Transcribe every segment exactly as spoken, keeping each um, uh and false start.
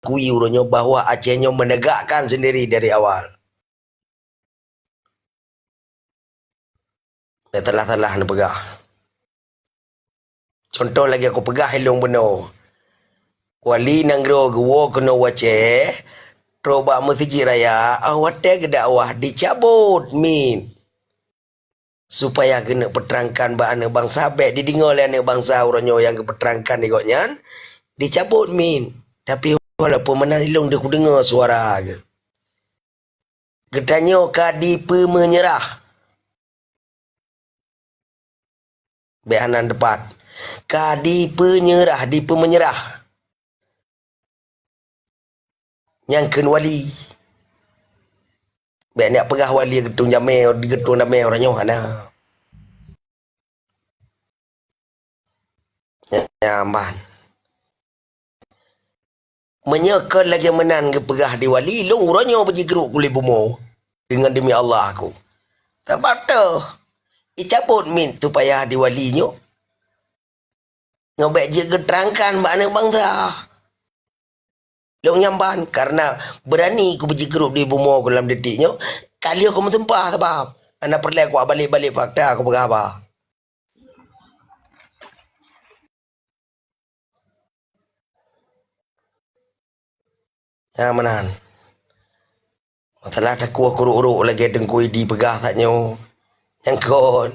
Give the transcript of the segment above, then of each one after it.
akui uroe nyoe bahwa Aceh nyoe menegakkan sendiri dari awal. Bék salah-salah neupeugah. Contoh lagée kupeugah ilong bunoe. Wali nanggroe geuwoe keunoe u Aceh, trok bak meuseujid raya, ah, watée geudakwah dicabot min. Supaya geuneuk peuterangkan bak aneuëk bansa, bék dideungoe lé aneuëk bansa uroe nyoe nyang geupeuterangkan di gobnyan, dicabot min. Tapi walaupun meunan ilong deuh kudeungoe suara geuh. Geutanyoe ka dipeumeunyeurah. Bék hana teupat. Ka dipeumeunyeurah, dipeumeunyeurah. Nyang kheun wali. Bék neuk peugah wali geutung jamé, geutung damé uroe nyoe hana. Nyan ban. Meunyoe kon lagée meunan geupeugah di wali, lôn uroe nyoe beujigrok kulét bumoe deungon demi Allah aku. Sabab toh, icabot min supaya di wali nyoe. Nyoe bék jeuet geuterangkan bak aneuëk bansa. Lôn nyan ban, kareuna beurani kubeujigrok di bumoe ku lam detik nyoe, ka lheueh kumeusumpah sabab hana peureulée kubalék-balék fakta kupeugah haba. Nyang meunan. Masalah takue kurok-urok lagée Teungku Idi peugah that nyoe. Nyang kon.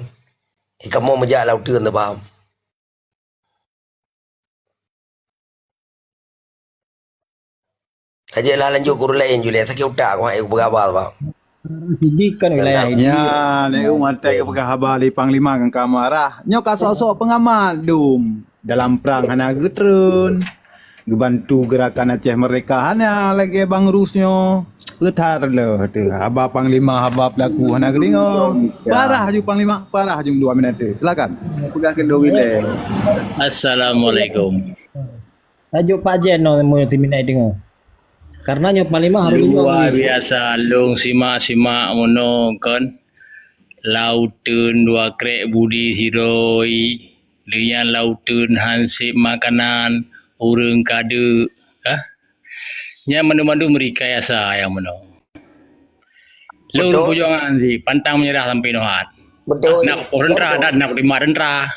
Eh, kamoe meujak lam uteuen teubam. Ka jeuet lah lanjut keu ureuëng laén, Julius. Sakét utak aku, hai, kupeugah haba, bang. Sidik kan wilayah ini. Ya, lé umat teuka peugah haba lé Panglima kan ka marah. Nyoe ka sok-sok pengamat dum. Dalam prang hana geutreun. Geubantu gerakan Aceh Merdeka hana lagée Bang Rus nyoe. Peuthar leuh teuh. Haba Panglima, haba peulaku hana geudeungoe. Parah ju Panglima, parah ju dua minit teuh. Silakan. Peugah keu dua minit. Assalamualaikum. Tajuk Pak Jen nyoe meu siminai deungoe. Karena nyoe Panglima harus Luar biasa, lôn simak-simak meunoe kon. Lam uteuen dua krek budi sidroe, lheueh nyan lam uteuen hanseb makanan, ureuëng kadeuk, ah. Nyan mandum-mandum rekayasa nyang meunoe. Lôn Betul. Peujuangan jih pantang meunyeurah sampai nohat. Betul. Nak poh teuntra dan nak terima teuntra.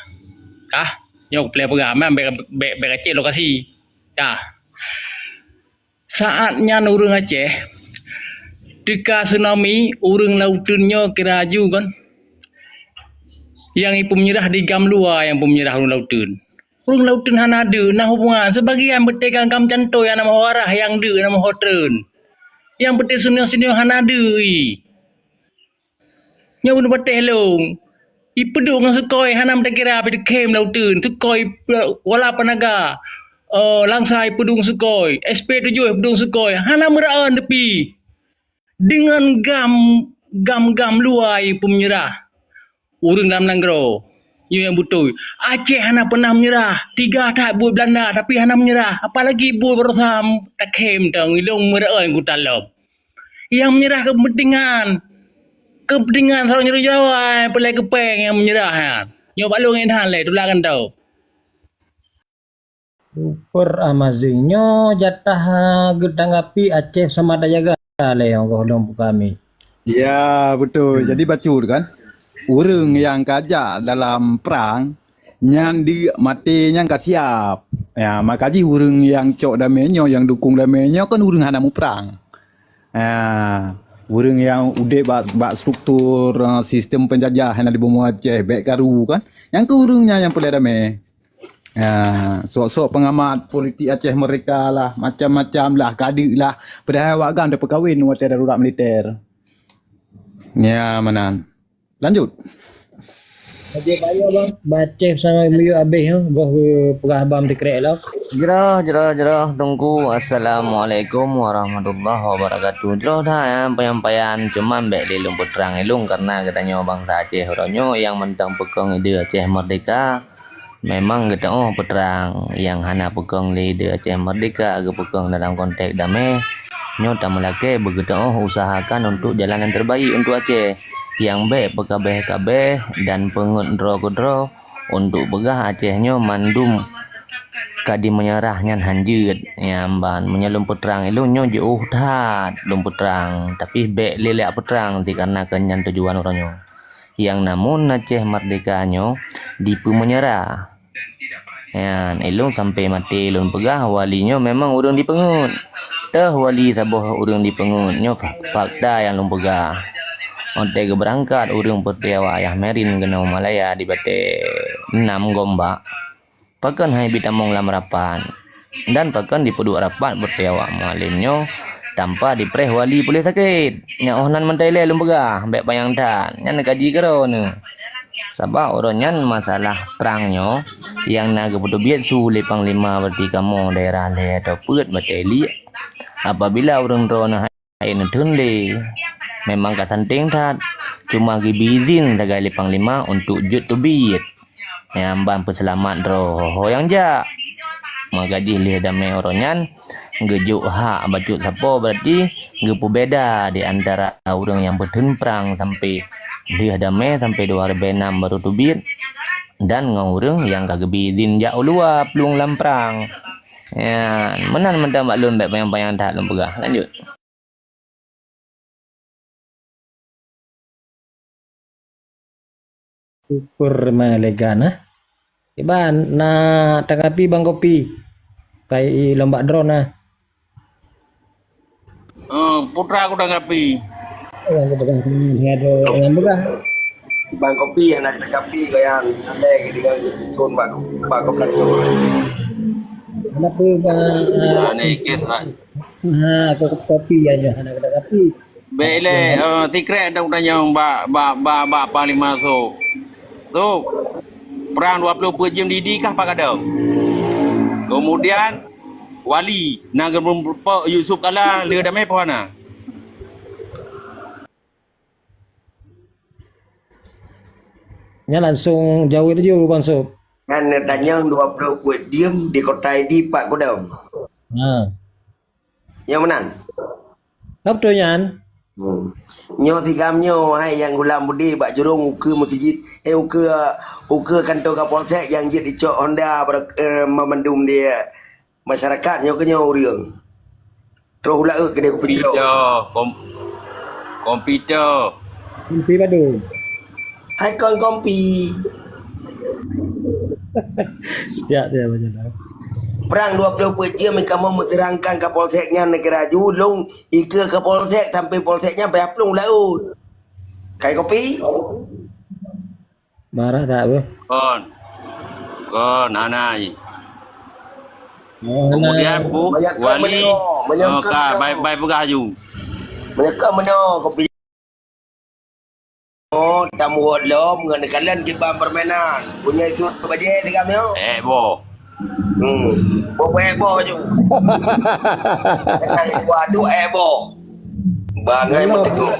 Kah? Nyoe peulai peugah, man bék, bék, bék kacek lokasi. Kah? Saat nyan ureuëng Aceh teuka tsunami, ureuëng lam uteuen nyoe kira aju kon. Nyang ipeumeunyeurah di gam luwa nyang peumeunyeurah ureuëng lam uteuen. Ureuëng lam uteuen hana deuk na hubungan, sebagian beutôi gam-gam cantoi nyang na meuho arah nyang deuk na meuho treun. Nyang beutôi senior-senior hana deuk. Nyoe bunoe patéh lôn. Ipeuduek ngon seukôi hana meutakira pih teukhém lam uteuen. Seukôi, eh, Kuala Panaga, eh, Langsa ipeuduek ngon seukôi. S P tujoh ipeuduek ngon seukôi. Hana meuraon teupie. Deungon gam, gam-gam luwa ipeumeunyeurah. Ureuëng lam nanggroe. Nyoe nyang beutôi. Aceh hana peunah meunyeurah. Teuga that buet Beulanda tapi hana meunyeurah. Apalagi buet baroesa takhém tong ilong meuraon kutalom. Nyang meunyeurah keupeuntengan. Keupeuntengan sidroe nyoe Jawa, peulai keupeng nyang meunyeurah nyan. Nyoe bak lôn ngieng that lé, tulakan tau. Super amazing. Nyoe jatah, ah, geutanggapi Aceh sama Dayaga lé nyang goh lom buka mi. Ya, betul. Jadi bacut kan? Ureuëng nyang kajak dalam prang, nyan di maté nyan ka siap. Ya, maka jih ureuëng nyang cok damé nyoe, nyang dukung damé nyoe kan ureuëng hana muprang. Ha, ureuëng nyang udeb bak, bak struktur, eh, sistem penjajah nyang di bumoe Aceh, bék karu kan. Nyang keu ureuëng nyan nyang peulai damé. Ha, sok-sok pengamat politik Aceh Merdeka lah, macam-macam lah, kadeuk lah. Padahai awak GAM dah peukawen watée darurat militer. Ya, meunan. Lanjut. Baceh sama miyueb abéh, goh peugah bam teukrek lom. Jroh, jroh, jroh, Teungku. Assalamualaikum warahmatullahi wabarakatuh. Jroh that, ya, penyampaian, cuman bék lé lôn peutrang ilong karena geutanyoe bansa Aceh uroe nyoe nyang mantong peukong ide Aceh Merdeka. Memang geutanyoe peutrang nyang hana peukong lé ide Aceh Merdeka geupeukong dalam konteks damé. Nyoe tameulakée beugeuteuoh usahakan untuk jalan yang terbaik untuk Aceh, nyang bék peukabéh-kabéh dan peungeut droe keudroe untuk peugah Aceh nyoe mandum ka dimeunyerah nyan hanjeuet. Nyan ban, meunyoe lôn peutrang ilôn nyoe jiôh that lôn peutrang, tapi bèk lé lé peutrang dikareuna keu nyan tujuan uroe nyoe. Nyang na meunan Aceh Merdeka nyoe dipeumeunyerah. Nyan, ilôn sampoe maté lôn peugah wali nyoe memang ureuëng dipeungeut. Teuh wali saboh ureuëng dipeungeut nyoe fa-, fakta nyang lôn peugah. Watèe geubeurangkat ureuëng peureuté awak Yahya Merin keunoe Malaya di batèe nam gombak. Pakon hai bitamong lam rapat? Dan pakon dipeuduek rapat beureuté awak Mualem nyoe tanpa dipreh wali puléh sakét? Nyan 'oh nan mantong ilèe lôn peugah, bèk panyang that. Nyan neukaji keudroe neuh. Sabab uroe nyan masalah prang nyoe nyang na geupeuteubiet su lé panglima beureuté kamoe daerah lhèe atau peuet batèe liek. Apabila ureuëng droeneuh hai neutheun lé. Memang ka santéng that, cuma geubri izin sagai lé panglima untuk jeuet teubiet. Nyang ban peuseulamat droe ho-ho nyang jak. Maka jih lheueh damé uroe nyan, geujok hak bacut sapo, berarti geupeubeda di antara ureuëng nyang peutheun prang sampoe lheueh damé sampoe dua ribèe nam barô teubiet, dan ngon ureuëng nyang ka geubri izin jak u luwa plueng lam prang. Nyan, meunan mantong bak lôn, bèk panyang-panyang that lôn peugah. Lanjut. Syukur meulega nah. Iban na tanggapi Bang Kopi. Kai lom bak droeneuh nah. Eh, putra aku tanggapi. Nyang peugah, nyang peugah. Bang Kopi hana tanggapi kau yang ada ke dengan ke tutun bak bak kau kantor. Kenapa bang? Ah, ni kes lah. Ha, ko-, kopi aja hana kena kopi. Bèk lé, eh, secret dah tanyong bak, bak, bak, bak Panglima Sop. Sop, perang dua puluh peuet jeuem di, di kah Pak Gadong? Kemudian, Wali, na geumeurumpok Yusuf Kala, le damé poh hana? Nyan langsung jaweueb laju, Bang Sop. Nyan neutanyong dua ploh peuet jeuem di Kota Idi Pak Kudong. Ha. Nyang meunan. Ka beutôi nyan. Hmm. Nyoe sigam nyoe, hai nyang gulam budi bak jurông ukeue meuseujid, eh, ukeue, ukeue kantô Kapolsek nyang jeuet icok Honda bar-, eh, mamandum di masyarakat nyoe keuh nyoe ureueng. Troh u laôt keudeh kupeucilok. Komputer. Kom-, komputer. Kompi badu. Hai kon kompi. Tiap, tiap macam tu. Perang dua ploh peuet jeuem kamoe meuseurangkan Kapolsek nyan neukira ju, lôn ikeue Kapolsek sampai Polsek nyan payah plueng u laôt. Kai kopi? Marah tak, beuh? Kon. Kon, hana, i. Oh, hana. Kemudian, Bu, Meunyoe kon Wali, meunoe, meunyoe oh, kon ka, meunoe. Bai, bai peugah ju. Meunyoe kon meunoe, kopi. Oh, tamuhot lom ngon kalon kiban permainan. Punya itu bajèe tiga mio. Eh, boh. Hmm. Boh, eh, boh ju. Tenang, dua tu, eh, boh. Bangai meuteugok.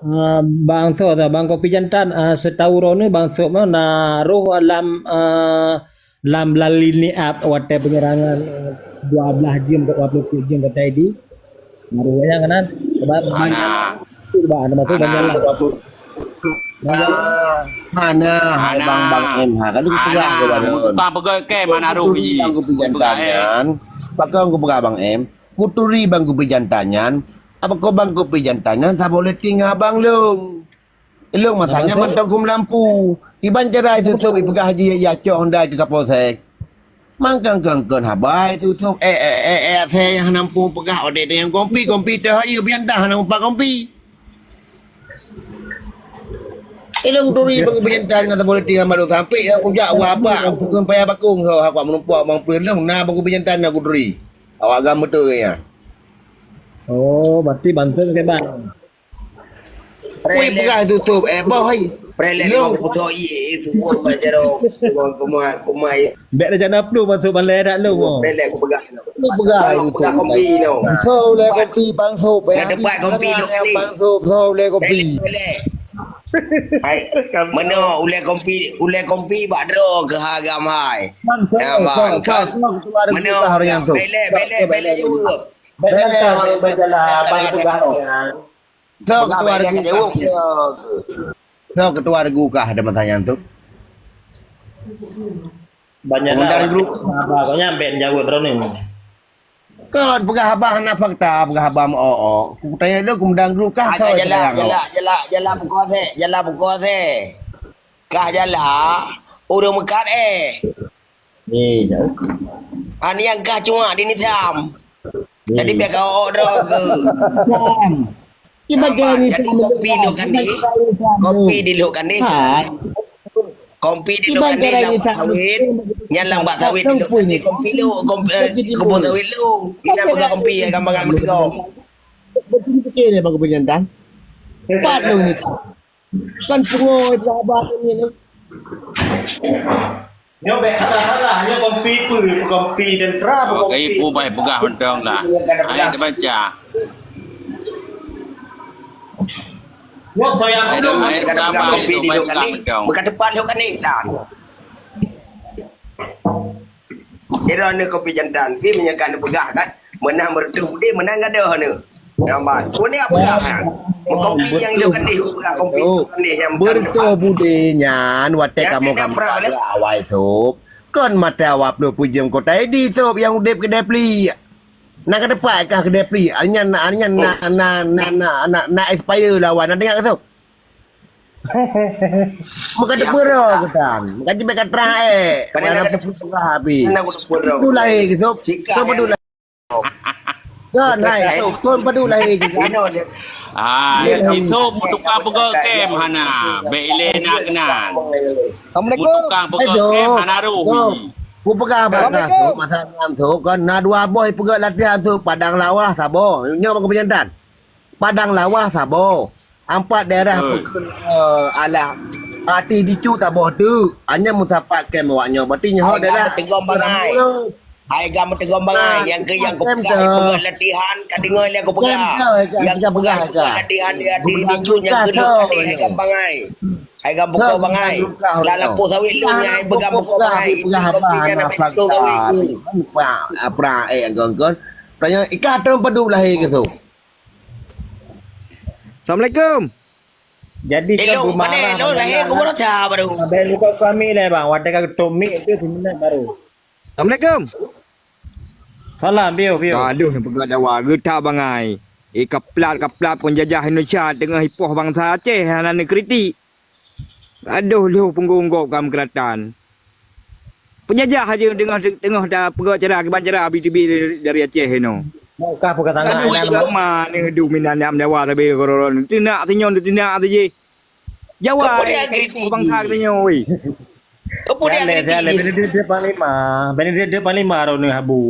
Ah, Bang Sop, Bang Kopi Jantan, ah, sitahu droeneuh Bang Sop mah na roh lam, ah, lam, lam lini ap watèe peunyerangan, ah, dua blah jeuem, dua ploh peuet jeuem ka tadi. Na roh nyang keunan. Sebab Bang Hana. Jalan, sebab ada masuk Bang Hana. Jalan. Ah, hana, hai Hana. Bang, Bang M, ha. Kalau Hana. Peugah ke badan. Tukang peugah ke mana roh Kuturi biji? Bang Kopi Jantan Peugah, eh. Nyan. Pakon kupeugah Bang M? Kuturi Bang Kopi Jantan nyan, apa ko Bang Kopi Jantan nyan saboh leuting abang lôn. Lôn masa nyan mantong kum lampu. Iban cara Yusuf ipeugah haji ya cok Honda ke Kapolsek. Mangkang kengkon habai Yusuf, eh, eh, eh, eh, saya hana mampu peugah odeh dengan kompi, kompi teh ayu biantah hana mampu kompi. Ilong turi bang pejantan na boleh tinggal malu sampai ya kujak wa apa bukan payah bakung so aku menumpuk bang pelong na bang pejantan na kuturi. Awak agam betul ya. Oh, berarti bantu ke bang. Kui pegang tutup eh boh hai. Prelek lima puluh so i itu pun macam kumai kumai. Bèk dah jana plu masuk balai dak lu. Prelek aku pegang. Pegang itu. Pegang kompi no. So le kompi bang so. Dah dapat kompi no kali. Bang so so le kompi. Hai, meunoe ulèe kompi, ulèe kompi bak droe keu hareuem hai. Ya, bang. Meunoe, belek, belek, belek jaweueb. Belek, belek, belek, belek, belek, belek, belek. So, ketua regu kah ada masa nyan tu? Banyak dah. Komandan grup. Haba kau nyan bèk jaweueb droeneuh. Kon peugah haba hana fakta, peugah haba meu-ok. Kutanya lôn komandan grup kah? Agak soe jalak, jalak, jalak, jalak pukon seh, jalak pukon seh. Kah jalak, ureueng meukat eh. Eh, jauh. Hana nyang kah cuma di Nizam. Jadi pihak kau droe ke? Iban jalan hitam. Jadi kopi dulu kan ni. Kopi dulu kan ni. Ha. Kopi dulu kan ni lam sawit. Nyan lam bak sawit dulu kan ni. Kopi lu, kopi, eh, kebun sawit lu. Ina peugah kopi ya gambaran beutôi. Betul betul dia bagus penyantan. Empat lu ni. Kan pungo itu abah ni. Nyoe bèk salah-salah, nyoe kompi peue, kompi tentera, kompi. Oke, ibu baik peugah mantong lah. Ayat dibaca. Nyoe soe nyang peugah, kompi di lok kali, bukan tempat lok kali, dah. Kira ni kopi jantan, pi meunyoe ka neupeugah kan, meunan meureutôh udeb, meunan gadoh ni. Nyaman. Kau ni apa dah? Meukopi nyang hidup kandih, bukan kopi kandih nyang bukan. Beureutoh budé nyan watèe kamoe ka meukawa awai sôb. Kon mata awak ploh peujuang kota Edi sôb nyang udeb keudè plik. Na ka teupeu kah keudè plik? Nyan, nyan na, na, na, na, na, na expire lawan. Na deungö sôb? Meuka teupeurô geutan. Meuka jibek ka traek. Mana ka teupeurô habis. Mana ka teupeurô? Itu lahé sôb. Sôb padu lahé. Kan hai, sôb, kon padu lahé ke kan? Ino dia. Ah, itu meutukang peugöt kem hana. Bèk ilèe na keunan. Assalamualaikum. Meutukang peugöt kem hana ruhi. Ku peugah bak kah tu, masa nyan tu, kan na dua boh peugöt latihan tu, Padang Lawa, Saboh. Nyoe bak keupeunyantan. Padang Lawa, Saboh. Ampat daerah peukeuh, eh, alah. Hati dicu taboh tu. Hanya meusapat kem awak nyoe. Berarti nyoe daerah. Hai gam meuteugom bangai. Hai gam meuteugom bangai. Nyang keu nyang kupeugah, hai peugah latihan, ka deungö lé kupeugah. Nyang kupeugah, hai peugah latihan di hati dicut nyang keu lôn tadi, hai gam bangai. Hai gam bukon bangai. Lam lampôh sawét lôn nyan, hai peugah bukon bangai. Itu kopi nyan na bèk lôn sawét ku. Pra, pra, eh, kon-kon. Tanya, ikat tu padu lahé ke tu? Assalamualaikum. Jadi kan elok, bumarah mana elok, lahé ke baroesa baru. Abang lupa kami lah bang. Watèe ka geutôp mic tu sebenarnya baru. Assalamualaikum. Salam, piôh, piôh. Gadoh ni peugah dawa, geutak bangai. Eh, kaplat-kaplat penjajah Indonesia teungoh ipoh bansa Aceh hana neukritik. Gadoh lheuh punggong gob kam keuratan. Penjajah aja teungoh, teungoh da peugah cara, kiban cara bi teubiet dari Aceh inoe. Maukah peugah tangan. Aduh, mana duminan nyam dawa sabe kororo. Teunak sinyon, teunak saje. Jawa, eh, bansa kita nyoe, weh. Apa dia kritik? Sialé, sialé. Bèk neudeuk Panglima. Bèk neudeuk Panglima droeneuh, Abu.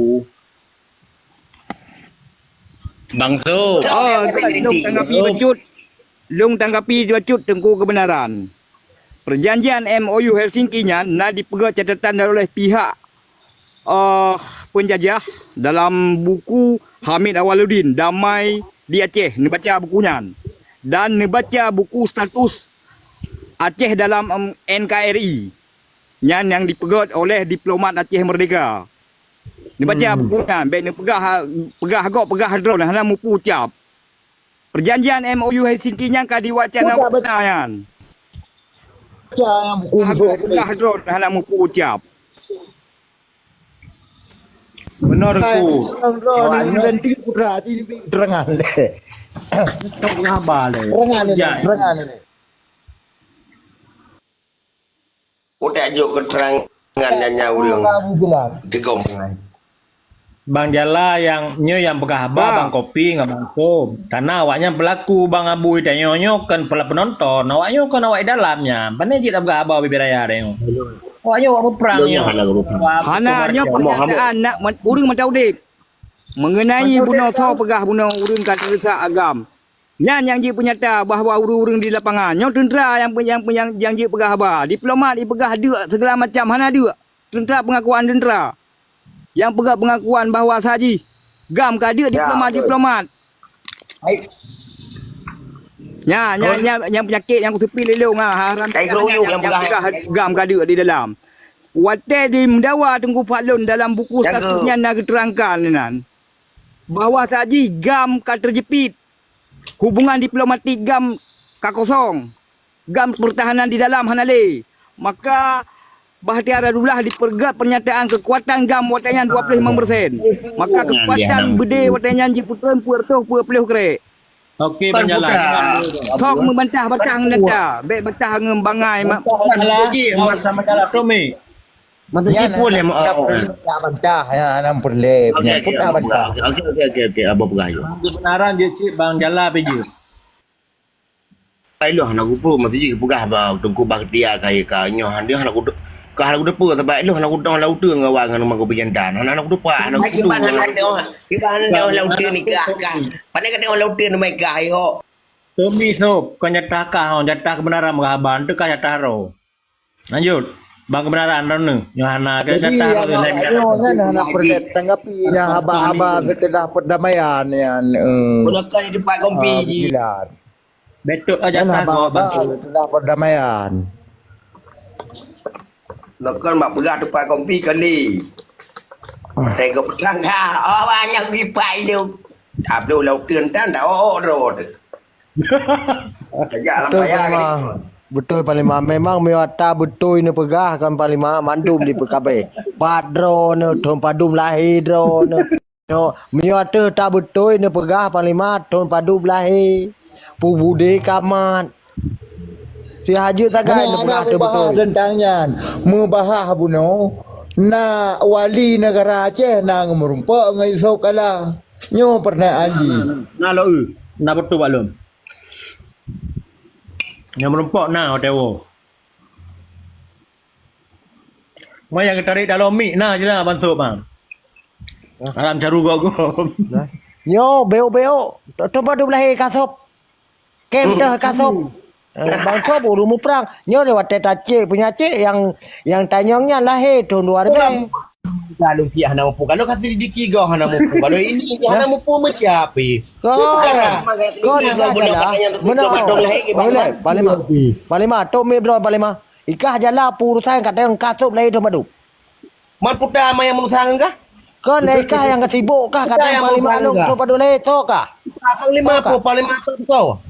Bang Su. Oh, lôn tanggapi bacut. Lôn tanggapi bacut Teungku keubeunaran. Perjanjian M O U Helsinki nyan na dipeugöt catatan oleh pihak eh, penjajah dalam buku Hamid Awaludin, Damai di Aceh, neubaca buku nyan. Dan neubaca buku status Aceh dalam, em, N K R I. Nyan nyang dipeugöt oleh diplomat Aceh Merdeka. Neubaca buku nyan, bèk neupeugah, peugah gob, peugah droe, hana mupu ucab. Perjanjian M O U Helsinki nyan ka diwacana nyan. Baca nyang buku musoh. Peugah droe hana mupu ucab. Benar ku. Orang droe ni dan tiga putra, ini terangan. Terangan ni, terangan ni. Udah jok keterangan nyan nyang ureueng. Digom. Bang Jala nyang nyoe nyang peugah haba Bang Kopi ngon Bang Som. Karena awaknyan pelaku Bang Abu tanyoe nyoe kan pela penonton. Awaknyoe kan awak dalam nyan. Pane jeuet peugah haba bibir raya tanyoe. Awaknyoe awak muprang nyoe. Hana nyoe pernyataan nak ureueng mata udeb. Mengenai bunoe tho peugah bunoe ureueng ka teudesak agam. Nyan nyang jeuet peunyata bahwa ureueng-ureueng di lapangan nyoe teuntra nyang, nyang, nyang, nyang jeuet peugah haba. Diplomat jipeugah deuk segala macam hana deuk. Teuntra pengakuan teuntra. Nyang peugah pengakuan bahwa saji gam ka deuk diplomat-diplomat. Nya, nya, nya, nyang peunyakét nyang kuteupil lé lôn ha, haram nyang peugah gam ka deuk di dalam. Watèe di meudawa Teungku Fadlon dalam buku status nyan na geuteurangkan inan bahwa saji gam ka teujeupiet. Hubungan diplomatik gam ka kosong. Gam pertahanan di dalam hana lé. Maka Bahtiar Abdullah dipeugét peunyataan keukuatan GAM watée nyan dua ploh limong persen. Maka keukuatan beudé watée nyan jipeutrön peuet reutôh peuet ploh krek. Oke, Bang Jala. Sok meubantah-bantah ngon nyata. Bék bantah ngon bangai mak. Bang Jala, Bang Jala, Tommy. Maksudnya pun lé mak. Tak bantah, ya, hana peureulée. Oke, oke, Abang Jala. Oke, oke, oke, oke, Abang peugah. Kebenaran je cit Bang Jala pi je. Ai lôn hana kupeue, meusti jih geupeugah bak Teungku Bahtiar kayée ka nyoe, han nyoe hana kude-, ka hana kudeue peue, sabab lôn hana kudeue lam uteuen ngon awak ngon Teungku Bijantan. Hana, hana kudeue peue, hana kudeue. Kiban hana teuoh lam uteuen nikah kah. Pane ka teuoh lam uteuen meukah, hai ho. Tommy Sop, kon nyata kah, ho, nyata kebenaran meukah haba, teuka nyata ro. Lanjut. Bang kebenaran droeneuh, nyoe hana ke nyata ro. Jadi, nyoe nyan hana peureulée tanggapi, nyan haba-haba seuteulah perdamaian nyan, eh. Bunoe ka di teumpat kompi jih. Beutôi aja. Nyan haba-haba seuteulah perdamaian. Lokon bak peugah teumpat kompi kali. Tengok peutangga, oh, banyak lipat ilok. Abdul lau teun tan dak ôk droe teuh. Sejak lam paya ke. Beutôi, Panglima. Memang meunyoe ata beutôi neupeugah kan, Panglima, mandum dipeukabeh. Pat droeneuh, thon padum lahé droeneuh. Nyoe, meunyoe ateueh tabeutôi neupeugah Panglima thon padub lahé, peubudé kamat. Sihajeut sagai neupeugah teubeutôi. Teuntang nyan, meubahah bunoe, na wali neugara Aceh na ngon meurumpok ngon Yusuf Kala. Nyoe peureunaan jih. Na lo eu, na beutôi bak lôn. Ngon meurumpok na watée woe. Maya geutarek dalam mik na je lah bansop ha. Alam caru gok-gok. Nyoe beok-beok, teumpat dub lahé kasop. Kem teuh kasop. Eh, bansop ureueng muprang. Nyoe lewat tacek penyakit yang yang tanyong nyan lahé tahun dua ribu. Kalau kiah hana mupu, kalau kasih diki goh hana mupu, kalau ini hana mupu meucapi. Kau, kau ni dah jalan. Benar. Boleh, Panglima. Panglima, tok mik bro, Panglima. Ikah jala peurusan kat dayang kasop lahé dum padub. Man puta ma nyang meunusang kah? Kon lé kah nyang sibuk kah, kata Panglima lôn tu padub lahé, to kah? Panglima apa? Panglima apa kau?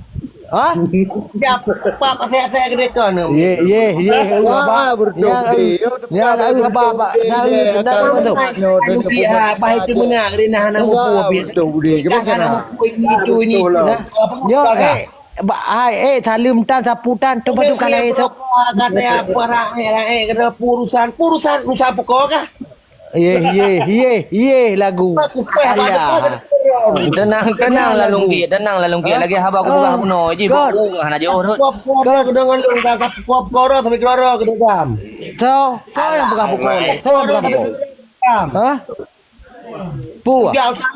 Ha? Ya, apa pasal saya gede kon? Ye, ye, ye. Wah, betul. Ya, ya, apa, apa? Rupiah, apa itu meunan? Gede nah, anak buku. Betul, betul. Itu ini. Yo, eh. Ba, hai, eh, saleuem tan, sapu tan, teumpat tu kan, eh, sok. Kata apa, rakyat, rakyat, kata urusan, urusan, urusan pokok kah? Ye, ye, ye, ye, lagu. Tenang, tenang lah Lungkit, tenang lah Lungkit. Lagi haba aku surah bunoe ji, bak ureueng hana jiôh rot. Kop koro kedengaran lu, enggak kop koro sampai keluar kedengaran. So, so yang pegang pukul. So yang pegang pukul. Ha? Pu.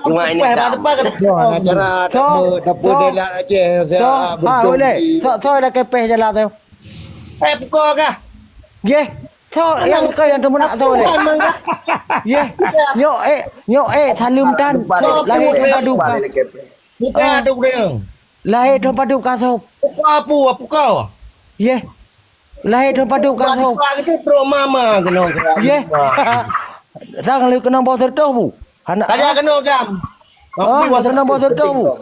Cuma ini dah. Wah, acara dapur, dapur dela Aceh. Ha, boleh. So, so dah kepeh jalan tu. Eh, pukul kah? Ye. So, yang kau yang tu nak so boleh. Ye. Nyok eh, nyok eh, saleuem tan. Lahé thon padub. Buka tu dia. Lahé thon padub kasop. Pukul apa? Pukul. Ye. Lahé thon padub kasop. Pukul itu trok mama kena. Ye. Sang lé keunong boh sertoh bu. Anak. Tadi kena gam. Oh, keunong boh sertoh bu.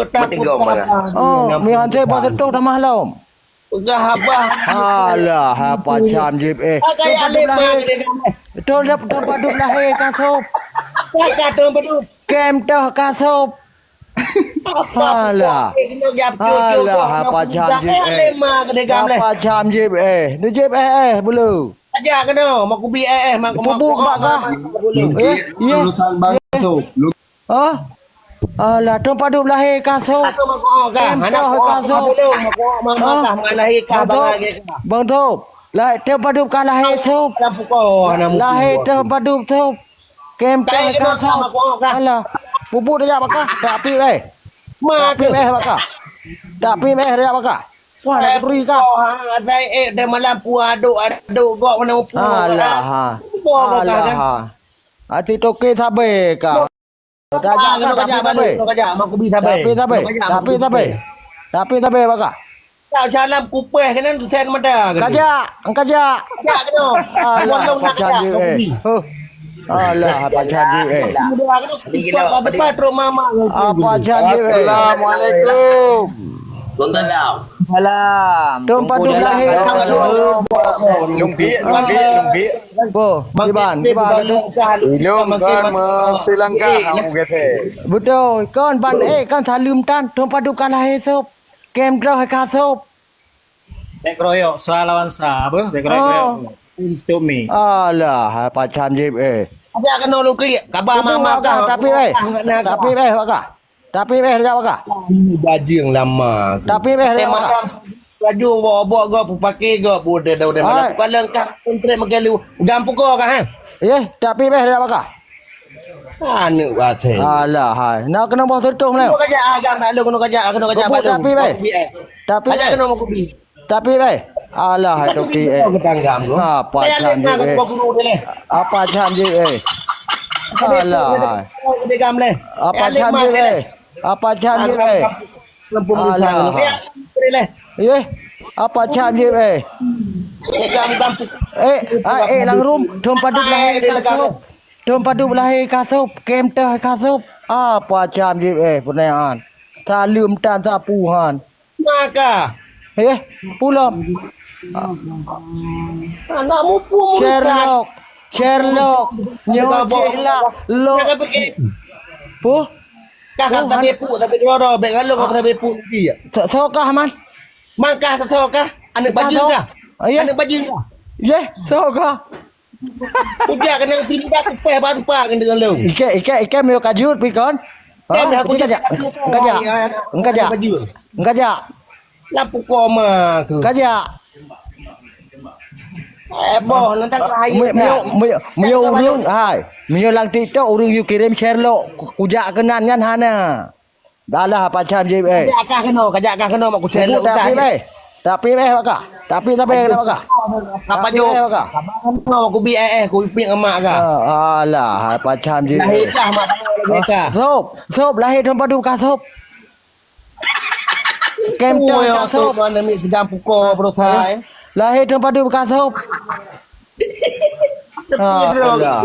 Betigom mana? Oh, mi hanse boh sertoh dah mahlom. Peugah abah. Alah, apa cam jib eh. Agak alim mah gede gam. Betul dah, betul padub lahé kasop. Kata tu padub. Kem teuh kasop. Alah. Alah, apa cam jib eh. Apa cam jib eh. Ni jib eh, eh, bulu. Aja kena, mak kubi eh, eh, mak kubi. Pubuk bak kah? Eh, iya. Lulusan bangso. Ha? Alah, thon padub lahé kasop. Kem teuh kasop. Ha? Bang Top. Bang Top. Lahé thon padub kah lahé sop. Lahé thon padub sop. Kem teuh kasop. Alah. Pupuk dah jak bakah. Tak pi eh. Tak pi eh bakah. Tak pi eh dah jak bakah. Wah, dah beri kah. Saya eh dah malam puah aduk aduk gok mana pupuk. Alah. Alah. Hati toke sabe kah. Tapi sabe. Tapi sabe. Tapi sabe. Tapi sabe bakah. Tak jalan kupeh kena sen mata. Kajak, kajak. Kajak kena. Alah, pacan je eh. Huh. Alah, pacan je eh. Apa pacan je eh. Assalamualaikum. Waalaikumsalam. Salam. Tuan Padub lahé. Lungkik, lungkik, lungkik. Boh, kiban, kiban. Ilong kan meusilangka hang geusé. Beutôi, kon ban ék kan saleuem tan, Tuan Padub ka lahé sôb. Kem droe ka sôb. Bèk keroyok sa lawan sa, beuh, bèk keroyok. Oh. Untuk mi. Alah, hai pacam jip, eh. Tapi akan nolong klik, kaba mama kah, tapi, eh. Tapi, eh, wak kah. Tapi, eh, jak wak kah. Bajing lama. Tapi, eh, jak wak kah. Laju bawa-bawa go, pupaki go, bude dah, udah malam. Hai. Bukan lengkah, kontrak menggalu. Gam puko kah, eh? Eh, tapi, eh, jak wak kah. Aneuk wasé. Alah, hai. Nak kena boh tertuh mana? Kena kajak agam bak lôn, kena kajak, kena kajak bak lôn. Tapi, bai. Tapi, bai. Tapi, bai. Alah, hai, toki, eh. Kena tanggam tu. Apa cam je, eh? Apa cam je, eh? Alah, hai. Apa cam je, eh? Apa cam je, eh? Alah, hai. Eh, apa cam je, eh? Eh, ah, eh, lang rum, Tuan Padub lahé kasôb. Tuan Padub lahé kasôb, kem teuh kasôb. Apa cam jip, eh, peunayaan. Saleuem tan sapuhan. Maka. Eh, pulom. Anak mupu murusan. Sherlock. Sherlock. Nyoe cek lah. Lok. Puh? Kah kan tapi puk, tapi dua dah. Bèk ngalung, tapi puk. Sok kah, man? Man kah, sok kah? Aneuk bajeueng kah? Aneuk bajeueng kah? Yeh, sok kah? Ujak keunan simbak kupéh bak tepak keunan lôn. Ikek, ikek, ikek meuyok kajut pi kon. Kan aku cakap engkajak. Engkajak. Engkajak. Lapu koma aku. Engkajak. Eh, boh, nantang kahai. Meuyok, meuyok, meuyok ureueng, hai. Meuyok lam TikTok ureueng yue kirém Sherlock, ku-, kujak keunan nyan hana. Dah lah, pacam jip, eh. Kajak kah keunoe, kajak kah keunoe, mak kucen lôn kah. Tapi, eh. Tapi, eh, wak kah. Tapi, tapi, eh, wak kah. Apa jok? Tapi, eh, wak kah. Apa keunoe, mak kubi, eh, eh, kuipiek ngon mak kah. Ah, alah, hai pacam jip, eh. Lahé kah mak kah. Sôb, sôb, lahé Tuan Padub kah sôb. Kem teuh kah sôb. Mana mi tegang puko berusaha, eh. Lahé Tuan Padub kah sôb. Ah, alah.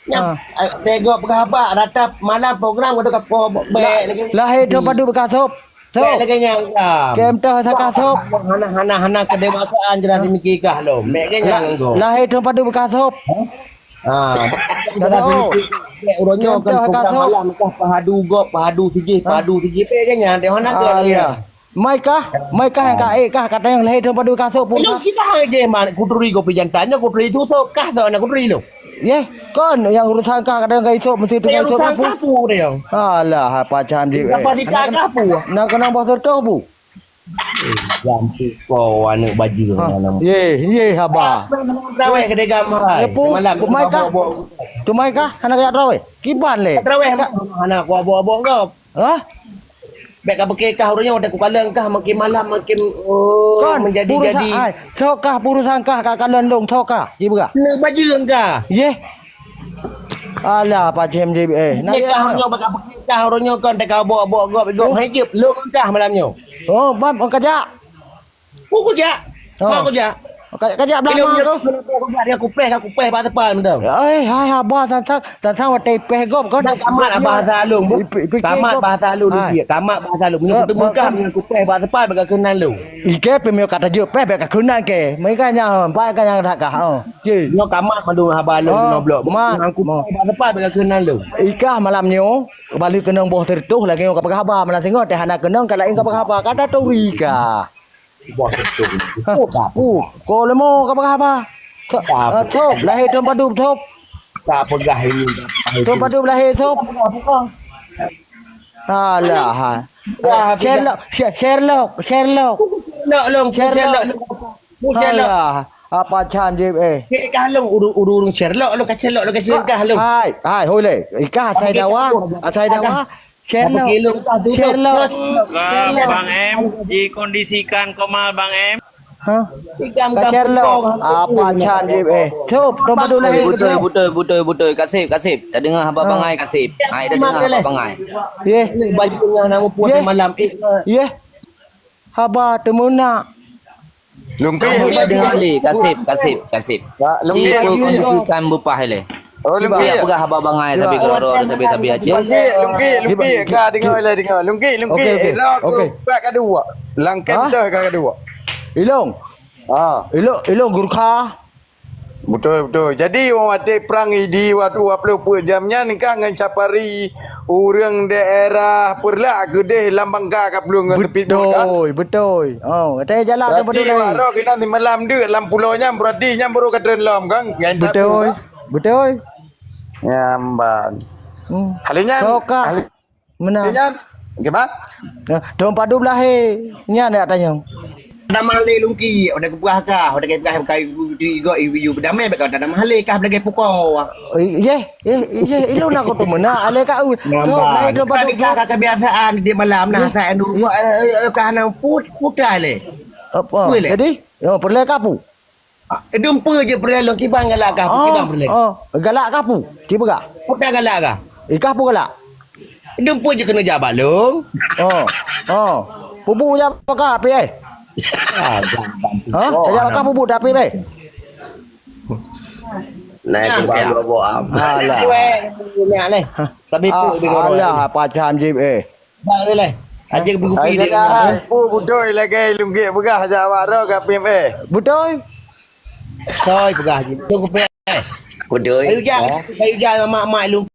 Nyang, eh, dego peugah haba, rata malam program ka teuka po bèk lagèe. Lahé Tuan Padub ka sôb. Bèk lagèe nyang ka. Kem teuh sa ka sôb. Hana, hana, hana kedewasaan jelas dimiki kah lom. Bèk lagèe nyang go. Lahé Tuan Padub ka sôb. Ha. Ka sôb. Bèk uroe nyoe kan program malam kah pahadu gop, pahadu sijih, pahadu sijih. Bèk lagèe nyang deh hana go lagèe. Mai kah? Mai kah nyang ka ék kah? Kata nyang lahé Tuan Padub ka sôb pun kah? Kita hana jeh man kuturi kopi jantan nyoe kuturi tu sôb kah sôb na kuturi lôn. Yeh, kon nyang urusan kah kadang ka isôb mesti tu ka isôb pun. Alah, apa cam jih. Apa tidak kah pun? Nak kena boh sertoh bu. Jam tu kau aneuk bajeueng. Yeh, yeh haba. Traweh kedai gamai. Malam tu mai kah? Tu mai kah? Hana kajak traweh. Kiban lé. Traweh hana kuabok-abok kau. Hah? Bèk ka peuké kah uroe nyoe, udah kukalon kah makin malam makin, oh, kon, menjadi-jadi. Ai, sôk kah urusan kah ka kalon lôn, sôk kah, jibeurah. Neuk bajeueng kah? Yeh. Alah, pacem jih, eh. Nah, kah uroe nyoe, bèk ka peuké kah uroe nyoe, kon teuka bok-bok gop, gop hai jeup, lôn kah malam nyoe. Oh, bab, oh, kajak. Ku kujak. Oh. Ku kujak. Ka, kajak beulangma ku. Kujak dengan kupéh, ka kupéh bak teupal mantong. Eh, hai haba sang-sang, sang-sang watèe péh gob kon. Dah tamat bahasa lôn, Bu. Tamat bahasa lôn, Bu. Tamat bahasa lôn. Meunyoe kuteumé kah dengan kupéh bak teupal bak keunan lôn. Ike pih meunyoe ka tajeuet péh bak keunan ke. Mereka nyang, bak ka nyang that kah. Oh. Cih. Nyoe tamat mandum haba lôn, nyoe blok. Dengan kupéh bak teupal bak keunan lôn. Ikah malam nyoe, balik keunong boh sireutoh lagèe nyoe ka peugah haba malam singoh, teuh hana keunong ka laén ka peugah haba. Ka taturi kah. Boh sireutoh. Hah? Oh, ka. Uh, ko leumo ka peugah haba. Sôb, ah, sôb, lahé Tuan Padub, sôb. Tak peugah ini, tak peugah itu. Tuan Padub lahé, sôb. Alah, ha. Sherlock, Sher-, Sherlock, Sherlock. Sherlock lôn, Sherlock. Sherlock lôn. Alah, apa cam jih, eh. Kek kah lôn, ureueng, ureueng Sherlock lôn, ka Sherlock lôn, ka Sherlock kah lôn. Hai, hai, hoi lé. Ikah asai dawa, asai dawa. Sherlock. Sherlock. Bukan Bang M, jikondisikan Komal Bang M. Hah? Ka Sherlock. Apa cam jih, eh. Cop, Tuan Padub lahé. Beutôi, beutôi, beutôi, beutôi. Kaseb, kaseb. Tadeungoe haba bangai kaseb. Hai, tadeungoe haba bangai. Yeh. Baju tengah nama puan malam, eh. Yeh. Haba teumeunak. Lungkot. Kamu tak dengar lé, kaseb, kaseb, kaseb. Cik, kau kondisikan bupah lé. Oh, Lungkit. Peugah haba bangai sabe keudroe-droe, sabe-sabe Aceh. Lungkit, Lungkit, Lungkit, ka deungoe lah deungoe. Lungkit, Lungkit, okey, okey. Era ku pat ka dua. Langkai beutôi ka dua. Ilong. Ha. Ilong, Ilong Gurkha. Beutôi, beutôi. Jadi, watèe prang Idi, watèe dua ploh peuet jam nyan, ka ngon Capari, ureueng daerah Peureulak keudeh lam bangka ka plueng ngon teupit bot, kan? Beutôi, beutôi. Oh, watèe jalan tu beutôi. Berarti wak roh keunan simalam deuk lam pulo nyan, berarti nyan baru ka treun lom, kan? Ngon tapu, kan? Beutôi. Nyamban. Hmm. Hali nyan, hali nyan, gimana? Nah, dom padu beulahé. Nyan nak tanyong. Dah malé Lungkit, udah keubah kah, udah keubah kayu igo iyu bedamé bak kau dah malé kah belagèe puko. Eh, yeh, yeh, yeh, ilong nak kutu meunan, alé kau. Nampak. Kau naik dom padu. Kah kebiasaan di malam nah, saya nurut, eh, eh, kah nang put, putar lé. Apa? Boleh. Jadi, yo, peureulèe kapu. Ah, dumpeue je peureulèe lôn kiban galak kah, kiban peureulèe. Oh, galak kah pu? Tiba gak? Peue galak kah? Ikah pu galak? Dumpeue je keuneuk jak bak lôn. Oh, oh. Pubu jak bak kah, pi eh? Ah, gampang. Ha? Oh, jak bak kah pubu tapi eh? Naik ke bawah bawa am. Alah. Tapi pu di luar. Alah, pacam jib eh. Bak dia lai. Aja berkupi dia. Pu beutôi lagèe Lungkit peugah jak awak roh ka pim eh. Beutôi. Toi peugah je. Tu kupi. Beutôi. Kayu jan, kayu jan mak-mak Lungkit.